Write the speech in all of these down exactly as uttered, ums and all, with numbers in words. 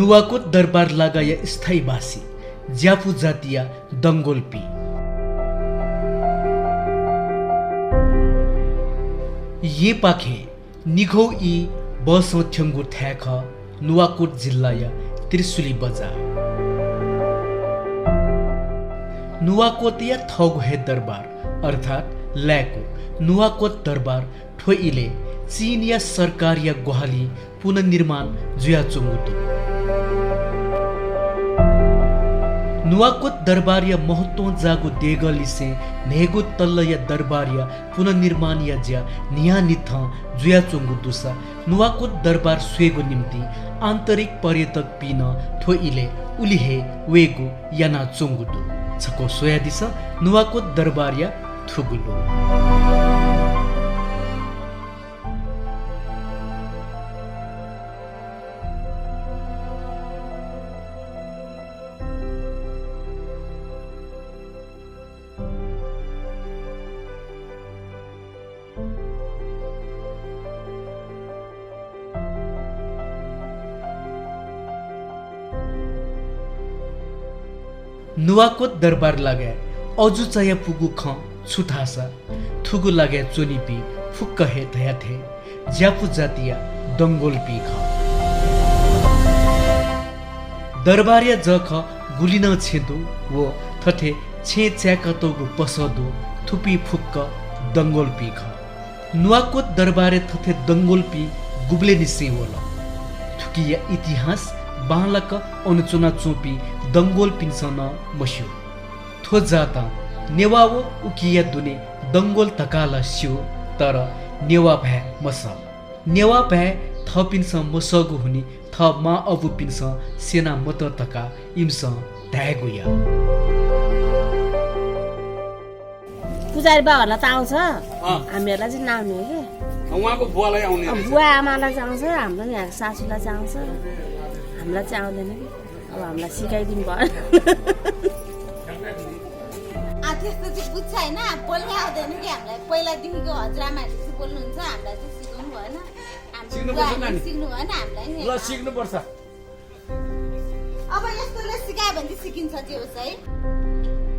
नुवाकोट दरबार लागाया स्थायीबासी ज्यापु जातिया दंगोलपिं। येँपाखें निघौ ई बसं थ्यंगु थाय् खः नुवाकोट जिल्लाया त्रिशुली बजार। नुवाकोटया थःगु हे दरबार अर्थात् लाय्कू नुवाकोट दरबार थ्व इलय् चीनया सरकारया ग्वाहालिं पुनर्निर्माण जुयाच्वंगु दु। नुवाकोट दरबारया महत्वं जाःगु देगःलिसें न्हय्गू तल्लया दरबारया पुनर्निर्माणया ज्या न्हियान्हिथं जुयाच्वंगु दुसा नुवाकोट दरबार स्वयेगु निंतिं आन्तरिक पर्यटकपिं नं थ्व इलय् उलि हे वयेगु यानाच्वंगु दु। छकः स्वयादिसँ नुवाकोट दरबारया थुगु लु। नुवाकोट दरबार लागाय् अजू चायापुगु खँ छु धाःसा थुगु लागाय् च्वनीपिं फुक्क हे धया थें ज्यापु जातिया दंगोलपिं खः। दरबारया जःखः गुलि नं छेँ दु व थथे छेँय् चाय्कातःगु पसः दु, थुपिं फुक्क दंगोलपिं खः। नुवाकोट दरबारय् थथे दंगोलपिं गुबलय् निसें वल? थुकिया इतिहास बांलाक अन च्वनाच्वंपिं दंगोलपिन्सं नं मस्यू। थ्व जातं नेवाः व उकिया दुने दंगोल धकाः ला स्यू, तर नेवाः भाय् मसः। नेवाः भाय् थःपिन्सं मसःगु हुनिं थः मां अबुपिन्सं स्यना मत धकाः इमिसं धायेगु या। पुजारी बाबाहरूलाई त आउँछ, अँ। हामीहरूलाई चाहिँ नआउने हो कि? अँ, उहाँको बुवालाई आउने अँ, रहेछ। बुवा आमालाई चाहिँ आउँछ, हाम्रो नि सासूलाई चाहिँ आउँछ, हामीलाई चाहिँ आउँदैन कि। अब हामीलाई सिकाइदिनु भयो। आ, त्यस्तो चाहिँ बुझ्छ होइन, बोल्नै आउँदैन कि हामीलाई। पहिलादेखिको हजुरआमाहरूले चाहिँ बोल्नुहुन्छ, हामीलाई चाहिँ सिकाउनु भएन। हाम्रो सिक्नुपर्छ बुवाहरूले नानी। सिक्नु भएन हामीलाई नि। ल, सिक्नुपर्छ। अब यस्तोले सिकायो भने चाहिँ सिकिन्छ, जे होस् है।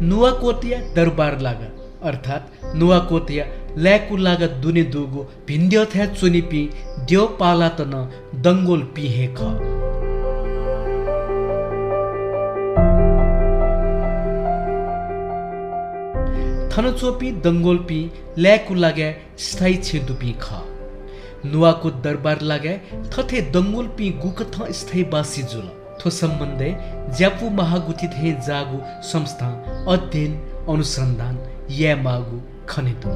नुवाकोटया दरबार लागा अर्थात् नुवाकोटया लाय्कू लागा दुने दुगु भिंद्यःथाय् च्वनीपिं द्यःपालात नं दंगोलपिं हे खः। थन च्वंपिं दंगोलपिं लाय्कू लागाय् स्थायी छेँ दुपिं खः। नुवाकोट दरबार लागाय् थथे दंगोलपिं गुकथं स्थायीबासी जुल, थ्व सम्बन्धय् ज्यापु महागुथि थें जाःगु संस्थां अध्ययन अनुसन्धान यायेमाःगु खने दु।